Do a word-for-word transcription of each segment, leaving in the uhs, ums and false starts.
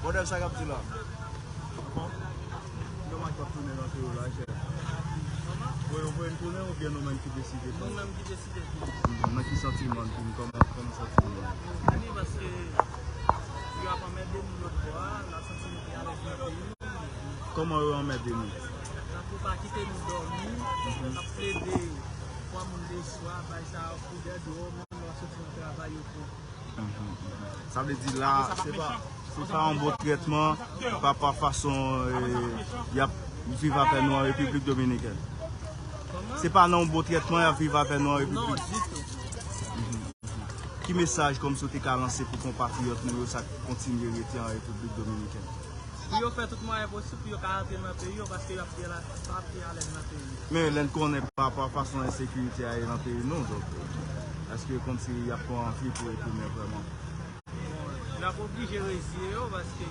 Brother, sa k ap di la? Nòmal k ap tounen nan peyi w la, chè. Voye, voye m tounen oubyen nou menm ki deside? Nou menm ki deside. Nan ki santiman n tounen? Kòman, kòman santiman n? Vini paske yo ap anmède nou lòt bò a, n ap santi nou pi alèz nan peyi nou. Kòman yo anmède nou? Tankou pa kite nou dòmi, n ap plede pran moun de swa, bay sa yo pou dèdwo, menm lè w soti nan travay yo pran. Mhm, mhm. Sa vle di la, se pa, se pa yon bon trètman pa, pa fason, eh, y ap viv avè nou an Repiblik Dominikèn. Se pa nan yon bon trètman y ap viv avè nou an Repiblik. Non, ditou. Mhm, mhm. Ki mesaj kòmsi w te ka lanse pou konpatriyòt nou yo, sa k kontinye rete an Repiblik Dominikèn? Pou yo fè tout mwayen posib pou yo ka rantre nan peyi yo, paske y ap pi la, y ap pi alèz nan peyi yo. Men lè n konnen pa rapò a fason ensekirite a ye nan peyi nou, donk, èske kòmsi y ap pran anvi pou retounen vrèman? Bon, n ap oblije reziye yo, paske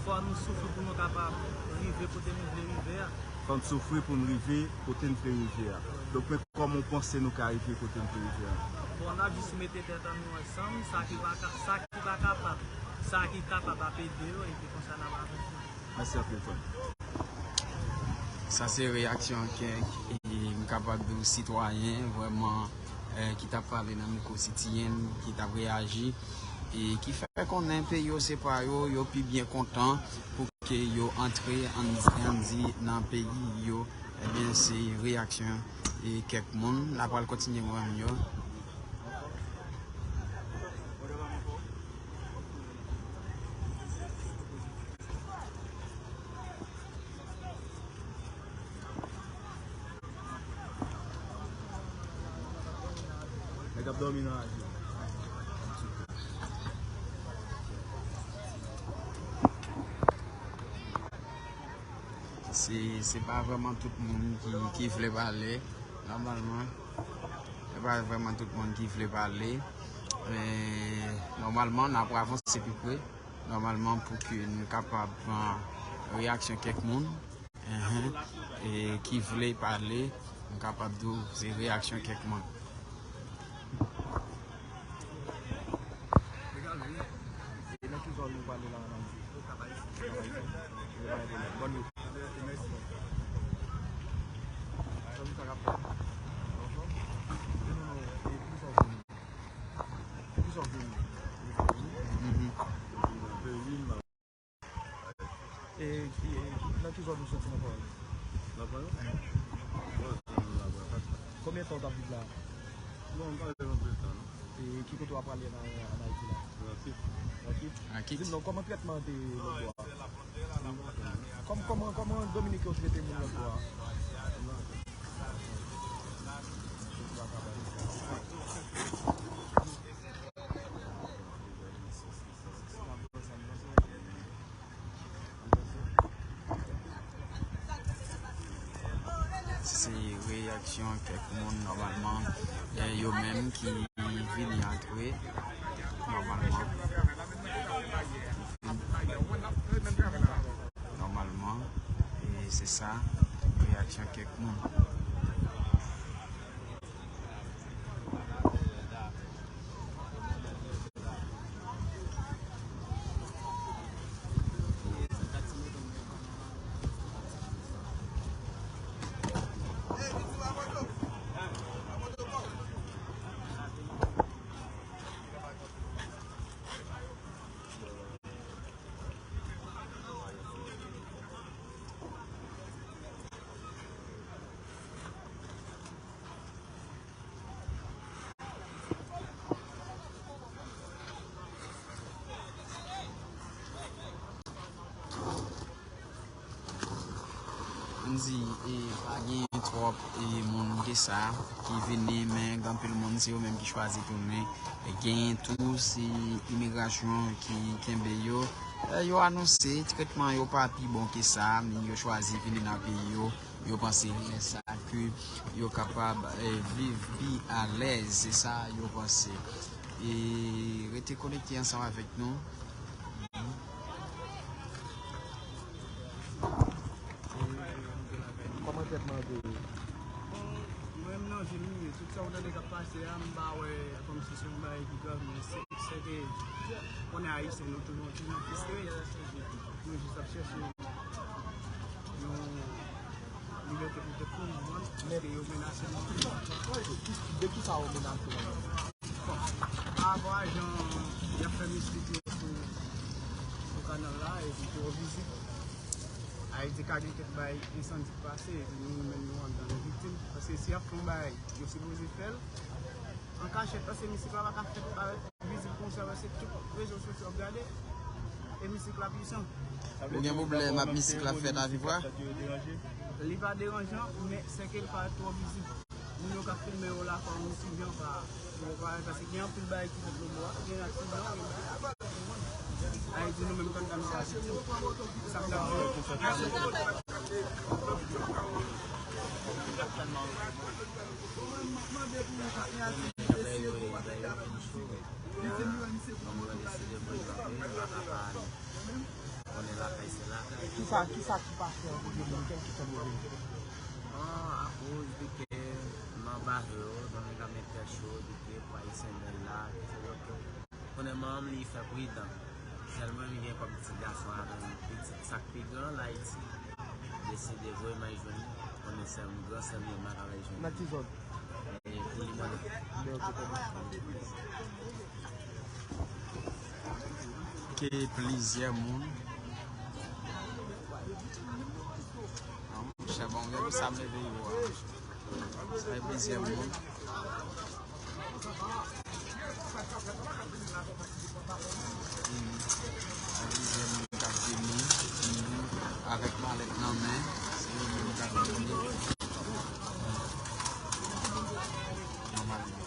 fò nou soufri pou nou kapab rive kote nou vle rive a. Fò n soufri pou n rive kote n vle rive a. Donk, men kòman w panse nou ka rive kote n vle rive a? Bon, n ap jis mete tèt an nou ansanm, sa ki pa ka, sa ki pa kapab, sa ki kapab ap ede yo, epi konsa n ap avanse. Mèsi anpil, frè. Sa se reyaksyon kèk, e, m kapab di w sitwayen vrèman, e, ki t ap pale nan mikwo Sitiyen, ki t ap reyaji, e ki fè konnen peyi yo se pa yo, yo pi byen kontan pou ke yo antre, ann, ann di, nan peyi yo. Ebyen, se reyaksyon, e, kèk moun. N a pral kontinye wè m yo. Nèg ap dòmi nan lari. Se, se pa vrèman tout moun ki, ki vle pale, nòmalman. Se pa vrèman tout moun ki vle pale. Men, nòmalman, n ap avanse pi pre. Nòmalman, pou ke nou kapab pran reyaksyon kèk moun, enhen, e ki vle pale, m kapab di w se reyaksyon kèk moun. E nan ki zòn ou pale la, an Ayiti? Okap Ayisyen. Okap Ayisyen. Yo pa gen pwoblèm. Bòn wout. Mèsi. Zanmi, sa k ap fèt? Anfòm? Di nou non, e ki sa w konnen? Ki sa w konnen? Mhm. Peyi m. E ki, e ki, nan ki zòn ou soti nan Pawòl? Nan Pawòl? Mwen, se nan Labwakat. Konbyen tan w t ap viv la? Bon, m pa gen anpil tan, non. E ki kote w ap prale nan, ann Ayiti la? Nan Kit. Nan Kit? Nan Kit. Di m non, kòman trètman an te ye lòtbò a? Kòm, kòman, kòman Dominiken yo trete moun lòtbò a? Se reyaksyon kèk moun nòmalman, e yo menm ki vini antre nòmalman. Nòmalman, e se sa, reyaksyon kèk moun. M di, e, pa gen twòp, e, moun ke sa ki vini, men gen anpil moun, se yo menm ki chwazi tounen. E, genyen tou, se imigrasyon ki kenbe yo. E, yo anonse trètman yo pa pi bon ke sa, men yo chwazi vini nan peyi yo. Yo panse se sa ke yo kapab, eh, viv pi alèz, se sa yo panse. E rete konekte ansanm avèk nou. Kòman trètman an te ye? Bon, mwen menm nan vil m ye, tout sa w tande k ap pase a, m pa wè kòmsi se yon bagay ki grav, men se, se ke, konnen Ayisyen, nou toujou, toujou fristre. Chèche yon libète pou tèt nou, nou konprann, men yo menase nou. De ki sa yo menase nou? Bon, pa rapò a jan y ap fè mistik yo sou, sou kanal la, epi twò vizib. Ayiti ka gen kèk bay ensandi k pase, epi nou menm nou anndan nou viktim. Paske si y ap fè yon bagay, yo sipoze fè l an kachèt, paske mistik la pa ka fèt parèt vizib konsa, paske tout rezo sosyo ap gade, e mistik la pwisan. Ou gen pwoblèm ap mistik la fèt a viv la? Li pa deranjan, men sèke l pa twò vizib. Moun yo k ap filme yo la, fò yon ti jan pa, yo pa, paske gen anpil bagay ki fèt nan bò a, gen aksidan, gen bagay. Ayiti, nou menm, kanta nou pa soti. Sa k ap fèt? Kisa, kisa ki pase ant Dominiken ki fè nou vin? Bon, akoz de ke nan bagay yo, Dominiken ap met tèt cho, de ke pou Ayisyen bèl la, ke se lòt ke konnen manman m li fè pridan. Sèl mwen m gen kòm ti gason avè m, pitit sa k pi gran la Ayiti. Deside voye m al jwenn li, konnen sè m gran, sè m li m pa ka al jwenn li. Nan ki zòn? E, pou li mwen. Ke plizyè moun. An, monchè, bon, gade sa m leve yo a. Sa fè plizyè moun. Plizyè moun k ap vini, vini avèk malèt nan men. Se yo menm k ap vini. Nòmalman.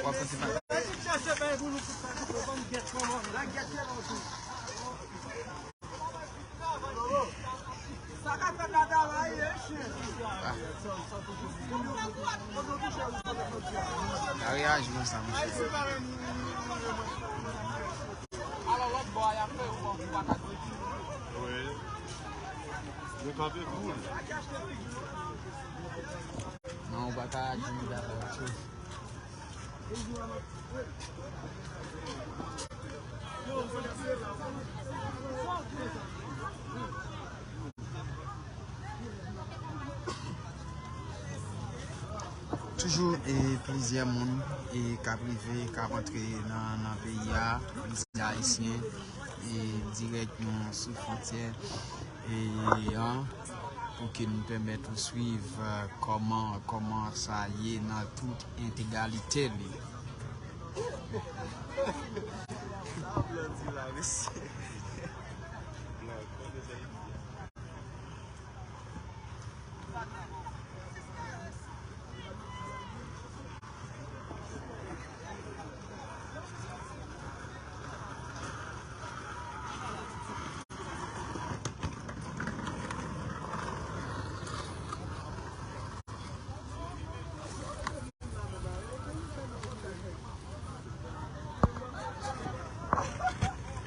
W ap santi bagay. Sa ka fèt la travay, e chen. Pa reyaji konsa, monchè. Alò, lòt bò a, y ap fè yon bò pou pa ka. Wi. Yo kanpe koul. Non, ou pa ka aji, ou pa ka aji. Toujou, e, plizyè moun, e, k ap rive, k ap antre nan, nan peyi a, plizyè Ayisyen, e, dirèkman sou fwontyè, e, an, pou ke n pèmèt ou swiv, e, kòman, kòman sa ye nan tout entegalite li. Sa blan di la, mesye.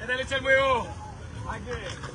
Gade letyèl mwen yo. Age.